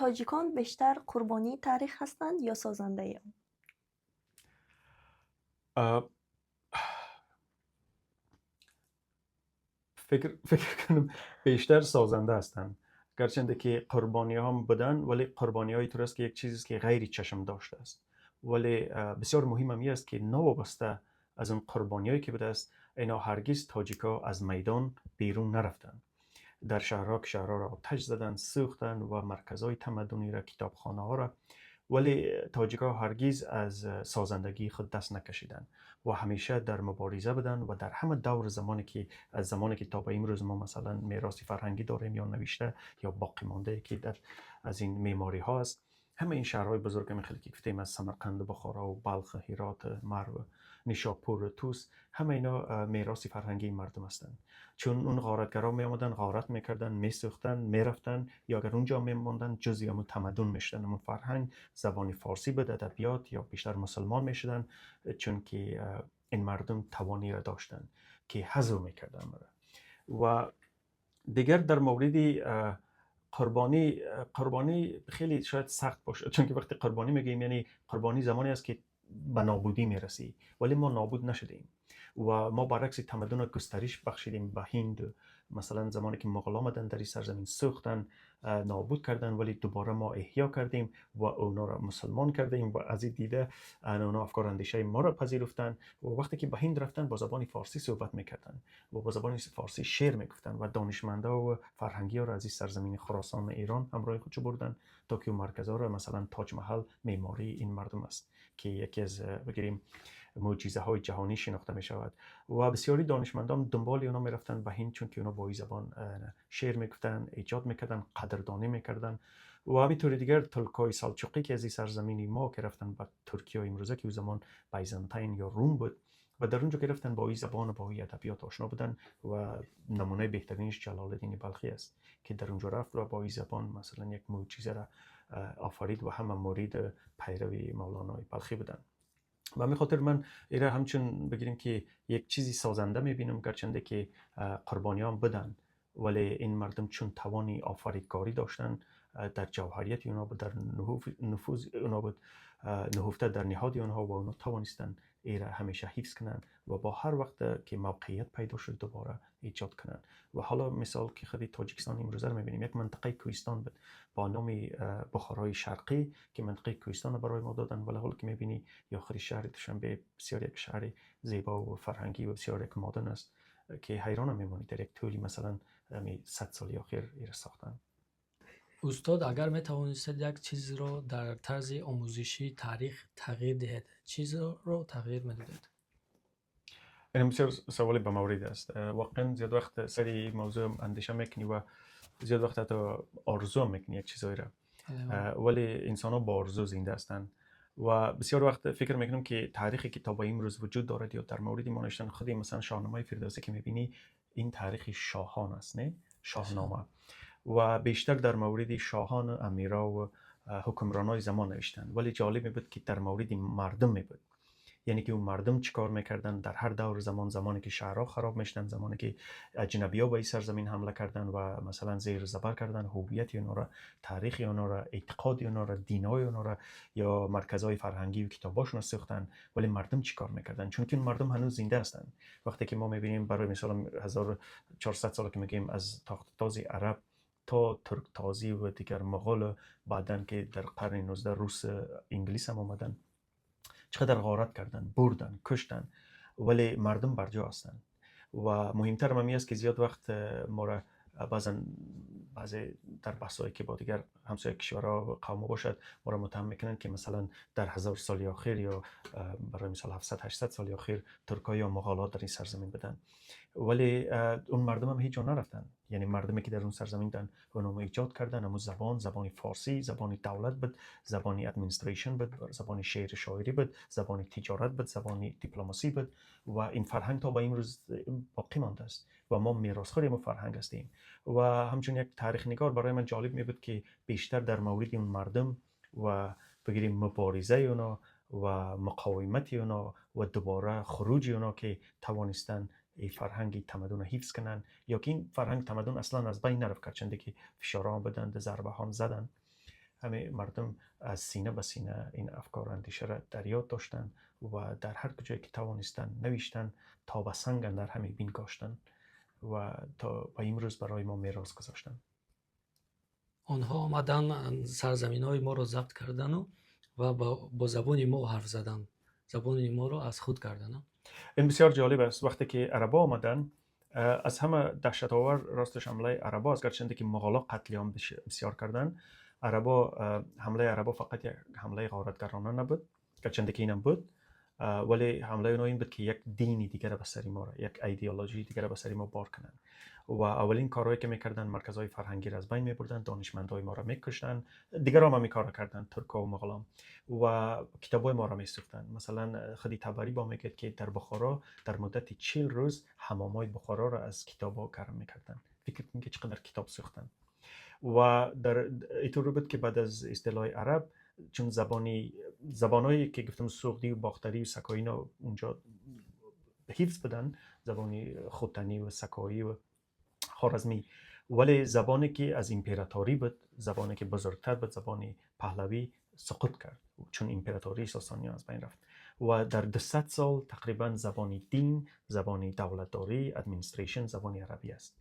Тоҷикон бештар қурбонии таърих ҳастанд ё созандаи он?
فکر کنم بیشتر سازنده هستند، گرچنده که قربانی هم بودن، ولی قربانی های طور است که یک چیزی است که غیر چشم داشته است. ولی بسیار مهم هم است که نوابسته از اون قربانی هایی که بوده است، اینا هرگز تاجیکا از میدان بیرون نرفتند. در شهرها که شهرها را آتش زدن، سوختن و مرکزهای تمدنی را، کتابخانه ها را، ولی تاجیکا هرگز از سازندگی خود دست نکشیدن و همیشه در مبارزه بودن و در همه دور زمانی که از زمانی که تا به امروز ما مثلا میراث فرهنگی داریم یا نوشته یا باقی مانده که در از این معماری ها است، همه این شهرهای بزرگ هم خیلی که گفتیم از سمرقند و بخارا و بلخ، هرات، مرو، نیشاپور و توس، همه اینا میراث فرهنگی مردم هستند. چون اون غارتگرا می آمدن، غارت میکردن، میسوختن، میرفتن یا اگر اونجا میموندن جزئی همون تمدن میشدن، همون فرهنگ، زبان فارسی بود، ادبیات یا بیشتر مسلمان میشدن، چون که این مردم توانی را داشتن که حذف میکردن. و دیگر در مورد قربانی، قربانی خیلی شاید سخت باشه، چون که وقتی قربانی میگیم یعنی قربانی زمانی است که به نابودی میرسی، ولی ما نابود نشدیم و ما برعکس تمدن گسترش بخشیدیم به هند. مثلا زمانی که مغول آمدن در این سرزمین سوختن، نابود کردن، ولی دوباره ما احیا کردیم و اونا را مسلمان کردیم و از این دیده اونا افکار اندیشه ما را پذیرفتن و وقتی که به هند رفتن با زبان فارسی صحبت میکردن و با زبان فارسی شعر میگفتن و دانشمندا و فرهنگی ها را از این سرزمین خراسان ایران همراه خود بردن تا که مرکزها را، مثلا تاج محل معماری این مردم است که یکی از بگیریم معجزه های جهانی شناخته می شود و بسیاری دانشمندان دنبال اونا میرفتن به هند، چون که اونا با این زبان شعر میگفتن، ایجاد میکردن، قدردانی میکردن. و همینطور دیگر ترکای سلجوقی که از این سرزمین ما که رفتن به ترکیه امروزه که او زمان Byzantine یا روم بود و در اونجا که رفتن با این زبان و با این ادبیات آشنا بودن و نمونه بهترینش جلال الدین بلخی است که در اونجا رفت و با این زبان مثلا یک معجزه را آفرید و همه مرید پیروی مولانای بلخی بودن. و همین خاطر من ایره همچون بگیریم که یک چیزی سازنده میبینم، گرچنده که قربانیان بدن، ولی این مردم چون توانی آفریدگاری داشتن، در جوهریت اونا بود، در نفوذ اونا بود، نهفته در نهاد اونها و اونا توانستن ایره همیشه حفظ کنن و با هر وقت که موقعیت پیدا شد دوباره ایجاد کنن. و حالا مثال که خودی تاجیکستان امروزه رو میبینیم، یک منطقه کوهستان بود با نام بخارای شرقی که منطقه کوهستان رو برای ما دادن، ولی حالا که میبینی یا خودی شهر دوشنبه بسیار یک شهر زیبا و فرهنگی و بسیار یک مدرن است که حیران میمونی در یک طولی مثلا 100 سال اخیر ایره ساختن.
Устод, агар метавонистед як чизро дар тарзи омӯзишии таърих тағйир диҳед, чизро тағйир медодед?
این بسیار سوال به مورد است. واقعا زیاد وقت سر این موضوع اندیشه میکنی و زیاد وقت حتی آرزو میکنی یک چیزایی را، ولی انسان ها با آرزو زنده هستند و بسیار وقت فکر میکنم که تاریخی که تا به امروز وجود دارد یا در مورد ما نوشتن، خودی مثلا شاهنامه فردوسی که میبینی، این تاریخ شاهان است، نه شاهنامه، و بیشتر در مورد شاهان و امیرا و حکمرانای زمان نوشتن. ولی جالب بود که در مورد مردم می بود، یعنی که اون مردم چیکار میکردن در هر دور زمان، زمانی که شهرها خراب میشدن، زمانی که اجنبی ها به این سرزمین حمله کردن و مثلا زیر زبر کردن هویت اونا را، تاریخ اونا را، اعتقاد اونا را، دینای اونا را یا مرکزهای فرهنگی و کتاباشون را سوختن، ولی مردم چیکار میکردن؟ چون که مردم هنوز زنده هستند. وقتی که ما میبینیم برای مثال 1400 سال که میگیم از تاخت تاز عرب تا ترک تازی و دیگر مغول، بعدا که در قرن 19 روس، انگلیس هم آمدن، چقدر غارت کردن، بردن، کشتن، ولی مردم برجا هستند. و مهمتر هم است که زیاد وقت ما را بعضا بعضی در بحثایی که با دیگر همسایه کشورها و قوم باشد، ما را متهم میکنن که مثلا در 1000 سال اخیر یا برای مثال 700 800 سال اخیر ترکای یا مغول‌ها در این سرزمین بدن، ولی اون مردم هم هیچ جا نرفتن. یعنی مردمی که در اون سرزمین بودن، اونها ایجاد کردن. اما زبان، زبان فارسی زبان دولت بود، زبان administration بود، زبان شعر شاعری بود، زبان تجارت بود، زبان دیپلماسی بود و این فرهنگ تا به امروز باقی مانده است و ما میراثخوار ما فرهنگ هستیم. و همچون یک تاریخ نگار برای من جالب می بود که بیشتر در مورد اون مردم و بگیریم مبارزه اونا و مقاومت اونا و دوباره خروج اونا که توانستن این فرهنگ تمدن حفظ کنن یا که این فرهنگ تمدن اصلا از بین نرفت، گرچنده که فشارها بدند، ضربه هم زدن، همه مردم از سینه به سینه این افکار اندیشه را در یاد داشتن و در هر کجایی که توانستن نوشتن تا به سنگ در همه بینگاشتن و تا به امروز برای ما میراث گذاشتن.
Онҳо омадан, сарзаминҳои моро забт кардану ва бо забони мо ҳарф задан, забони моро аз худ кардан.
این بسیار جالب است. وقتی که عربا آمدن، از همه دهشت آور راستش حمله عربا است، گرچنده که مغولا قتل عام بسیار کردن. عربا، حمله عربا فقط یک حمله غارتگرانه نبود، گرچنده که اینم بود، ولی حمله اونا این بود که یک دینی دیگر به سر ما را، یک ایدئولوژی دیگر به سر ما بار کنن. و اولین کارهایی که میکردن، مرکزهای فرهنگی را از بین میبردن، دانشمندای ما را میکشتن، دیگران هم کار کردن، ترکا و مغولان، و کتابای ما را میسوختن. مثلا خودی طبری با میگه که در بخارا در مدت 40 روز حمامای بخارا را از کتابا گرم میکردن. فکر کنید که چقدر کتاب سوختن. و در اینطور بود که بعد از استیلای عرب، چون زبانهایی که گفتم سغدی و باختری و سکایی اونجا حفظ بدن، زبانی خوتنی و سکایی و خوارزمی، ولی زبانی که از امپراتوری بود، زبانی که بزرگتر بود، زبان پهلوی، سقوط کرد، چون امپراتوری ساسانی از بین رفت. و در 200 سال تقریبا زبان دین، زبان دولتداری، administration زبان عربی است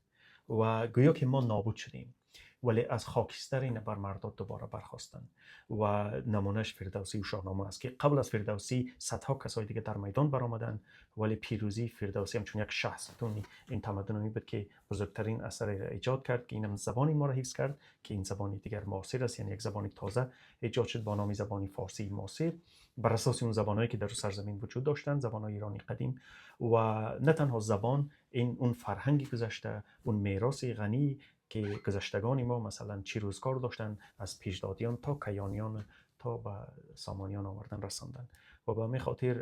و گویا که ما نابود شدیم، ولی از خاکستر این ابرمردا دوباره برخاستن و نمونهش فردوسی و شاهنامه است که قبل از فردوسی صدها کسای دیگه در میدان برآمدن، ولی پیروزی فردوسی همچون یک شهستون این تمدنی بود که بزرگترین اثر را ایجاد کرد که اینم زبانی ما را حفظ کرد که این زبانی دیگر معاصر است. یعنی یک زبانی تازه ایجاد شد با نام زبانی فارسی معاصر بر اساس اون زبانهایی که در سرزمین وجود داشتند، زبانهای ایرانی قدیم. و نه تنها زبان، این اون فرهنگی گذشته، اون میراث غنی که گذشتگان ما مثلا چی روزگار داشتن، از پیشدادیان تا کیانیان تا به سامانیان آوردن رساندن. و به همین خاطر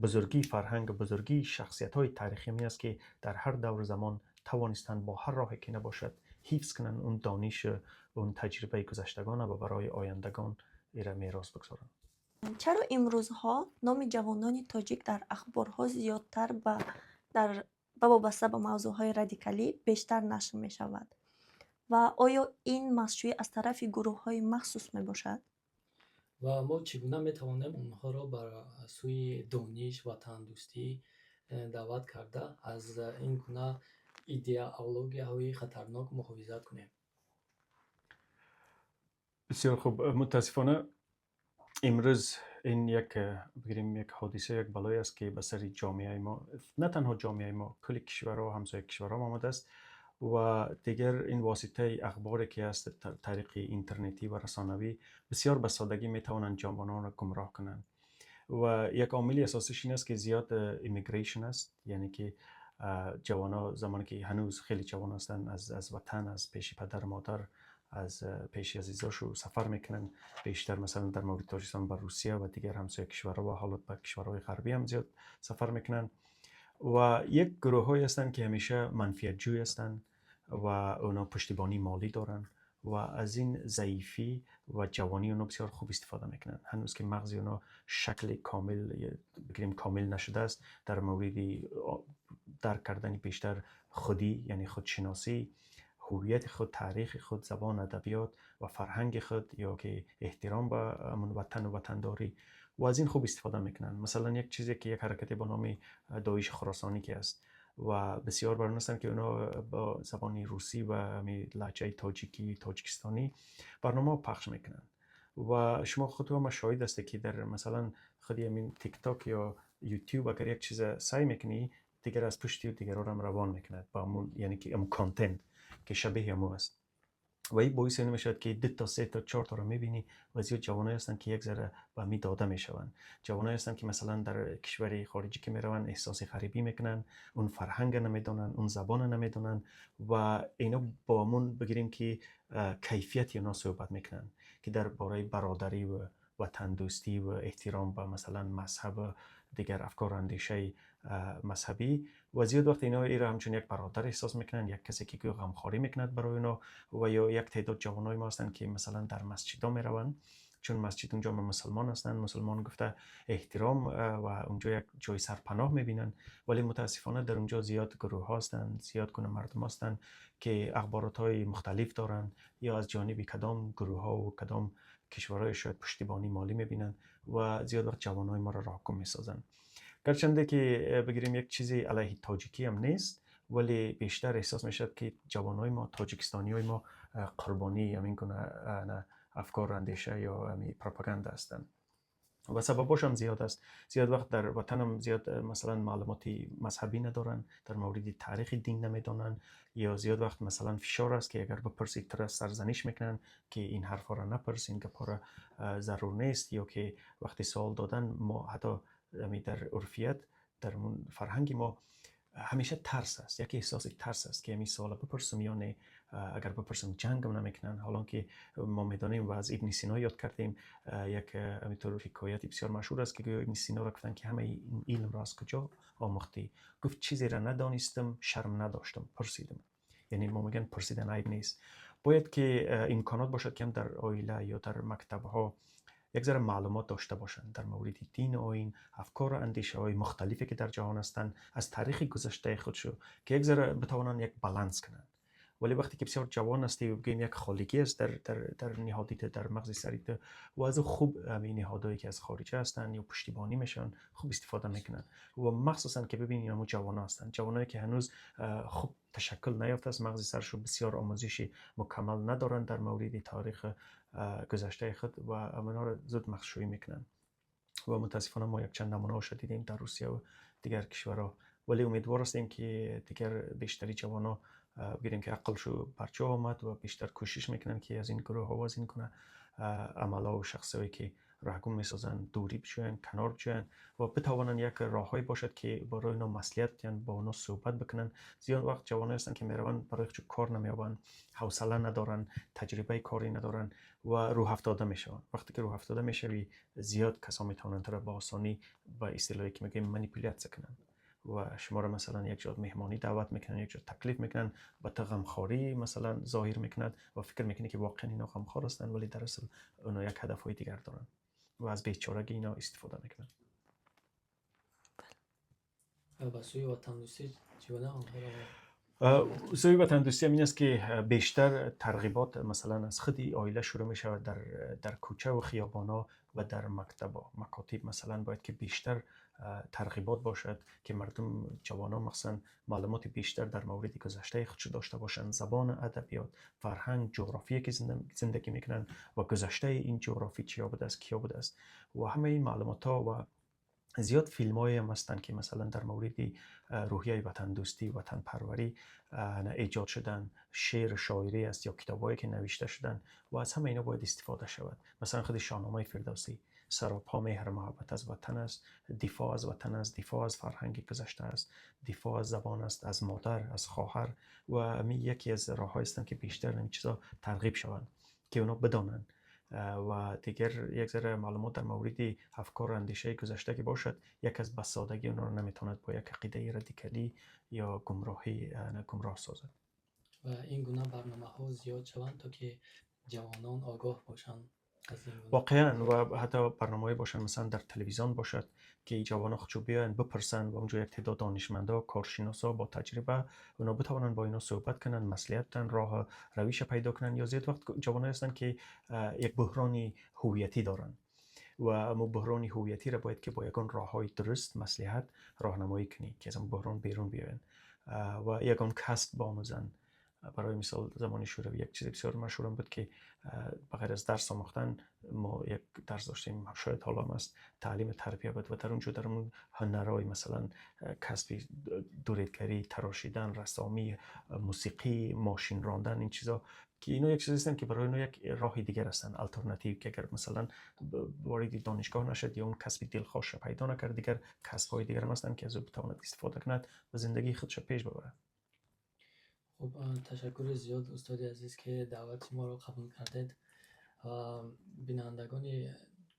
بزرگی فرهنگ، بزرگی شخصیت های تاریخی می است که در هر دور زمان توانستند با هر راهی که نباشد حفظ کنن اون دانش، اون تجربه گذشتگان و برای آیندگان ایره میراث بگذارن.
Чаро имрӯзҳо номи ҷавонони тоҷик дар ахборҳо зиёдтар ба дар ба вобаста ба мавзӯъҳои радикалӣ бештар нашр мешавад ва оё ин мастшӯӣ аз тарафи гурӯҳҳои махсус мебошад?
Ва мо чӣ гуна метавонем онҳоро ба сӯи дониш, ватандӯстӣ даъват карда, аз ин гуна идеологияҳои хатарнок муҳофизат кунем?
Бисёр хуб. Мутаассифона, имрӯз ин як, бигирем, як ҳодиса, як балое аст, ки ба сари ҷомеаи мо, на танҳо ҷомеаи мо, кулли кишварҳо, ҳамсоя кишварҳо омадааст. Ва дигар ин воситаи ахборе ки ҳаст, тариқи интернетӣ ва расонавӣ, бисёр ба содагӣ метавонанд ҷавононро гумроҳ кунанд. Ва як омили асосиш ин аст, ки зиёд immigration аст, яъне ки ҷавонҳо замоне ки ҳанӯз хеле ҷавон ҳастанд, аз ватан, аз пеши падару модар, аз пеши азизошу сафар мекунанд. Бештар, масалан, дар мавриди Тоҷикистон ба Русия ва дигар ҳамсоя кишварҳо ва ҳоло ба кишварҳои ғарбӣ ҳам зиёд сафар мекунанд. Ва як гурӯҳҳое ҳастанд, ки ҳамеша манфиатҷӯй ҳастанд ва онҳо пуштибонии молӣ доранд ва аз ин заифӣ ва ҷавонии онҳо бисёр хуб истифода мекунанд. Ҳанӯз ки мағзи онҳо шакли комил, бигирем, комил нашудааст дар мавриди дарк кардани бештар худӣ, яъне худшиносӣ, ҳуввияти худ, таърихи худ, забон, адабиёт ва фарҳанги худ ё ки эҳтиром ба ҳамон ватану ватандорӣ. Ва аз ин хуб истифода мекунанд. Масалан, як чизе ки як ҳаракате бо номи Доиши Хуросонӣ ки аст ва бисёр бар он ҳастанд, ки онҳо бо забони русӣ ва лаҳҷаи тоҷикӣ, тоҷикистонӣ барномаҳо пахш мекунанд. Ва шумо худтон шоҳид ҳастед, ки дар, масалан, худи ҳамин ТикТок ё Ютуб агар як чиза сай мекунӣ, дигар аз пушти дигарҳоро равон мекунад ба ҳамун, яъне ки ҳамун контент ки шабеҳи ҳамун аст. Ва ин боиси ин мешавад, ки дута, сета, чорторо мебинӣ ва зиёд ҷавоное ҳастанд, ки як зарра ба ҳамин дода мешаванд. Ҷавоное ҳастанд, ки, масалан, дар кишвари хориҷӣ ки мераванд, эҳсоси ғарибӣ мекунанд, он фарҳанга намедонанд, он забона намедонанд ва ино бо ҳамун, бигирем, ки кайфияти онҳо суҳбат мекунанд, ки дар бораи бародарӣ ва ватандӯстӣ ва эҳтиром ба, масалан, мазҳаб, дигар афкору андешаи мазҳабӣ. Ва зиёд вақт ино иро ҳамчун як бародар эҳсос мекунанд, як касе ки гӯё ғамхорӣ мекунад барои онҳо. Ва ё як теъдод ҷавонои мо ҳастанд, ки, масалан, дар масҷидҳо мераванд, чун масҷид унҷо мусулмон ҳастанд, мусулмон гуфта эҳтиром ва унҷо як ҷои сарпаноҳ мебинанд. Вале мутаассифона, дар унҷо зиёд гурӯҳҳо ҳастанд, зиёд гуна мардум ҳастанд, ки ахборотҳои мухталиф доранд ё аз ҷониби кадом гурӯҳҳо кадом кишварҳое шояд пуштибонии молӣ мебинанд ва зиёд вақт ҷавонои моро роҳгум месозанд. Гарчанде ки, бигирем, як чизи алайҳи тоҷикӣ ҳам нест, вале бештар эҳсос мешавад, ки ҷавонои мо, тоҷикистониҳои мо қурбонии ҳамин гуна афкору андеша ё ҳамин пропаганда ҳастанд. Ва сабабҳошам зиёд аст. Зиёд вақт дар ватанам зиёд, масалан, маълумоти мазҳабӣ надоранд, дар мавриди таърихи дин намедонанд ё зиёд вақт, масалан, фишор аст, ки агар бипурсӣ, тура сарзаниш мекунанд, ки ин ҳарфҳоро напурс, ин гапҳоро зарур нест. Ё ки вақти суол додан мо ҳатто дар урфият, дар фарҳанги мо ҳамеша тарс аст, яке эҳсоси тарс аст, ки ҳамин суола бипурсам ё не, агар бипурсам, ҷангам намекунанд. Ҳолон ки мо медонем ва аз Ибни Сино ёд кардем, як ҳаминтур ҳикояти бисёр машҳур аст, ки гӯё Ибни Синоро гуфтанд, ки ҳамаи ин илмро аз куҷо омӯхтӣ? Гуфт: «Чизеро надонистам, шарм надоштам, пурсидам». Яъне мо мегӯянд, пурсидан айб нест. Бояд ки имконот бошад, ки ҳам дар оила ё дар мактабҳо як зарра маълумот дошта бошанд дар мавриди дину оин, афкору андешаҳои мухталифе ки дар ҷаҳон ҳастанд, аз таърихи гузаштаи худшо, ки як зарра битавонанд як баланс кунанд. Вале вақте ки бисёр ҷавон ҳастӣ, бигӯем, як холигӣ аст дар ниҳоди ту, дар мағзи сари ту ва аз ӯ хуб ҳамин ниҳодҳое ки аз хориҷа ҳастанд ё пуштибонӣ мешаванд, хуб истифода мекунанд. Ва махсусан ки бибинед, ҳамун ҷавонҳо ҳастанд, ҷавоное ки ҳанӯз хуб ташаккул наёфтааст мағзи саршо, бисёр омӯзиши мукаммал надоранд дар мавриди таърихи гузаштаи худ ва ҳаминҳоро зуд мағшӯӣ мекунанд. Ва мутаассифона, мо якчанд намунаҳошо дидем дар Русия ва дигар кишварҳо. Вале умедвор ҳастем, ки дигар бештари ҷавонҳо, бигирем, ки ақлшу барҷо омад ва бештар кӯшиш мекунанд, ки аз ин гурӯҳҳо ва аз ин гуна амалҳо ва шахсҳое ки роҳгум месозанд, дурӣ биҷӯянд, канор биҷӯянд ва битавонанд як роҳҳое бошад, ки барои онҳо маслиҳат диҳанд, бо онҳо суҳбат бикунанд. Зиёд вақт ҷавоное ҳастанд, ки мераванд, барои худшо кор намеёбанд, ҳавсала надоранд, таҷрибаи корӣ надоранд ва рӯҳафтода мешаванд. Вақте ки рӯҳафтода мешавӣ, зиёд касон метавонанд туро ба осонӣ, ба истилоҳе ки мегӯем, манипулятсия кунанд ва шуморо, масалан, як ҷо меҳмонӣ даъват мекунанд, як ҷо таклиф мекунанд, ба ту ғамхорӣ, масалан, зоҳир мекунад ва фикр мекунӣ, ки воқеан ино ғамхор ҳастанд, вале дар асл онҳо як ҳадафҳои дигар доранд ва аз бечорагӣ ино истифода мекунанд.
Ба сӯи ватандӯстӣ чӣ гуна онҳоро
Усули ватандӯстӣ ҳамин аст, ки бештар тарғибот, масалан, аз худи оила шурӯъ мешавад, дар кӯчаву хиёбонҳо ва дар мактабо, макотиб, масалан, бояд ки бештар тарғибот бошад, ки мардум, ҷавонон махсусан, маълумоти бештар дар мавриди гузаштаи худшо дошта бошанд: забон, адабиёт, фарҳанг, ҷуғрофие ки зиндагӣ мекунанд ва гузаштаи ин ҷуғрофӣ чиё будааст, киё будааст ва ҳамаи ин маълумотҳо. Ва зиёд филмҳое ҳам ҳастанд, ки масалан дар мавриди рӯҳияи ватандӯстӣ, ватанпарварӣ эҷод шуданд, шеъру шоирӣ аст ё китобҳое ки навишта шуданд ва аз ҳама ино бояд истифода шавад. Масалан, худи Шоҳномаи Фирдавсӣ саропо меҳру муҳаббат аз ватан аст, дифоъ аз ватан аст, дифоъ аз фарҳанги гузашта аст, дифоъ аз забон аст, аз модар, аз хоҳар. Ва ҳамин яке аз роҳҳое ҳастанд, ки бештар ин чизо тарғиб шаванд, ки онҳо бидонанд. Ва дигар як зара маълумот дар мавриди афкору андешаи гузашта ки бошад, як аз ба содагӣ онҳоро наметавонад бо як ақидаи радикалӣ ё гумроҳӣ гумроҳ созад.
Ва ин гуна барномаҳо зиёд шаванд, то ки ҷавонон огоҳ бошанд аз ин гуна.
Воқеан, ва ҳатто барномаҳое бошанд, масалан, дар телевизион бошад, ки ҷавонон худшо биёянд, бипурсанд ва онҷо як теъдод донишмандо, коршиносо бо таҷриба, онҳо битавонанд бо ино суҳбат кунанд, маслиҳат диҳанд, роҳу равиша пайдо кунанд. Ё зиёд вақт ҷавоное ҳастанд, ки як буҳрони ҳувиятӣ доранд ва амо буҳрони ҳувиятиро бояд ки бо ягон роҳҳои дуруст, маслиҳат, роҳнамоӣ кунӣ, ки аз он буҳрон берун биёянд ва ягон касб биомӯзанд. Барои мисол, замони Шӯравӣ як чизи бисёр машҳурам буд, ки ба ғайр аз дарс омӯхтан мо як дарс доштем, шояд ҳоло ҳам аст, таълими тарбия буд ва дар он ҷо дар он ҳунарҳои, масалан, касби дуредгарӣ, тарошидан, рассомӣ, мусиқӣ, мошин рондан, ин чизо, ки ино як чиз ҳастанд, ки барои ино як роҳи дигар ҳастанд, алтернатив, ки агар, масалан, вориди донишгоҳ нашад ё он касби дилхоҳша пайдо накард, дигар касбҳои дигарам ҳастанд, ки аз ӯ битавонад истифода кунад ва зиндагии худша пеш бибарад.
Хуб, ташаккури зиёд, устоди азиз, ки даъвати моро қабул кардед. Ва бинандагони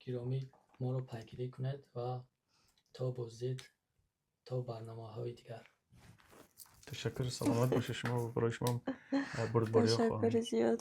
гиромӣ, моро пайгирӣ кунед ва то боздид, то барномаҳои дигар.
Ташаккур, саломат бошед шумо ва барои шумо бурдбориҳо хоҳам.
Ташаккури зиёд.